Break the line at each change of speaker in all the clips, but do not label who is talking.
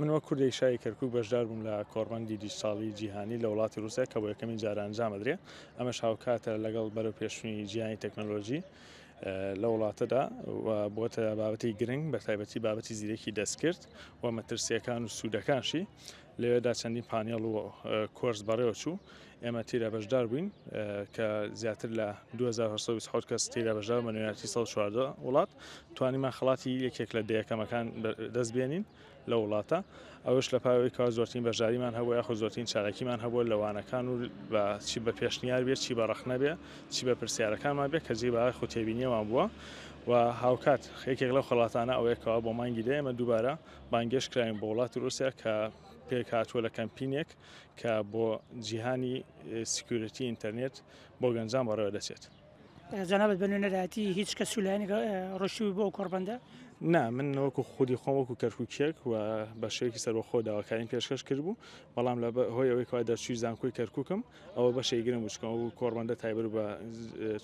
من وەک کوردێک شاری کەرکوک بەشدار بووم لە کۆڕبەندی دیجیتاڵی جیهانی لە وڵاتی ڕووسیا کە بۆ یەکەمین جارە ئەنجام ئەدرێ، ئەمەش هاوکاتە لەگەڵ بەرەوپێشچوونی جیهانی تەکنەلۆژی لە وڵاتەدا و بۆتە بابەتی گرنگ بە تایبەتی بابەتی زیرەکی دەستکرد و مەترسیەکان و سوودەکانشی لەوێدا چەندین پانێڵ و کۆرس بەڕێوە چوو ئێمە تێدا بەشدار بووین کە زیاتر لە 2827 کەس تێدا بەشدار بە نوێنەرایەتی 114 وڵات توانیمان خەڵاتی یەکێک لە دەیەکەمەکان دەست بێنین لە وڵاتە ئەوش لە پاوەی کە زۆرترین بەشداریمان هەبوو یاخود زۆرترین چالاکیمان هەبووە لە وانەکان و بە چی بە پێشنیار بێت چی بە ڕەخنە بێ چی بە پرسیارەکانمان بێ کە جێی بایەخ و تێبینیەمان بووە و هاوکات یەکێک لەو خەڵاتانە ئەوەیە کەوا بۆ مانگی دە ئێمە دووبارە بانگێشت کراین بۆ وڵاتی ڕووسیا کە پێکهاتووە لە کەمپینێک کە بۆ جیهانی security ئینتەرنێت بۆ گەنجان بەڕێوە دەچێت.
جەنابت بە نوێنەرایەتی هیچ کەس و لایەنێک ڕۆشتووی بۆ ئەو کۆڕبەندە؟
نا، من وەکو خودی خۆم وەکو کەرکوکیەک و بە شێوەیەکی سەربەخۆ داواکاریم پێشکەش کردبوو، بەڵام لە هۆی ئەوەی کەوا دەرچووی زانکۆی کەرکوکم ئەوە بەشێکی گرنگ بوو چونکە ئەو کۆڕبەندە تایبەت بوو بە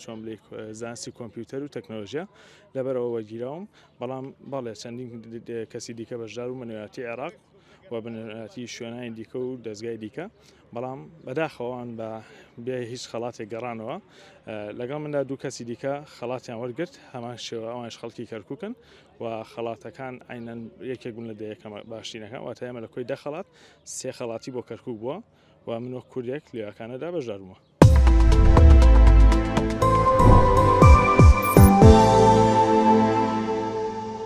چۆن بڵێی زانستی کۆمپیوتەر و تەکنەلۆژیا لەبەرئەوە وەرگیراوم، بەڵام بەڵێ چەندین کەسی دیکە بەشدار بوون بە نوێنەرایەتی عێراق و بە نوێنەرایەتی شوێنانی دیکە و دەزگای دیکە بەڵام بەداخەوە ئەوان بە بێ هیچ خەڵاتێک گەڕانەوە لەگەڵ مندا دوو کەسی دیکە خەڵاتیان وەرگرت هەمان شێوە ئەوانش خەڵکی کەرکوکن و خەڵاتەکان عینەن یەکێک بوون لە دەیەکەمە باشترینەکان واتە ئێمە لە کۆی دە خەڵات سێ خەڵاتی بۆ کەرکوک بووە و من وەک کوردێک لەوەکانەدا بەشدار بوومە.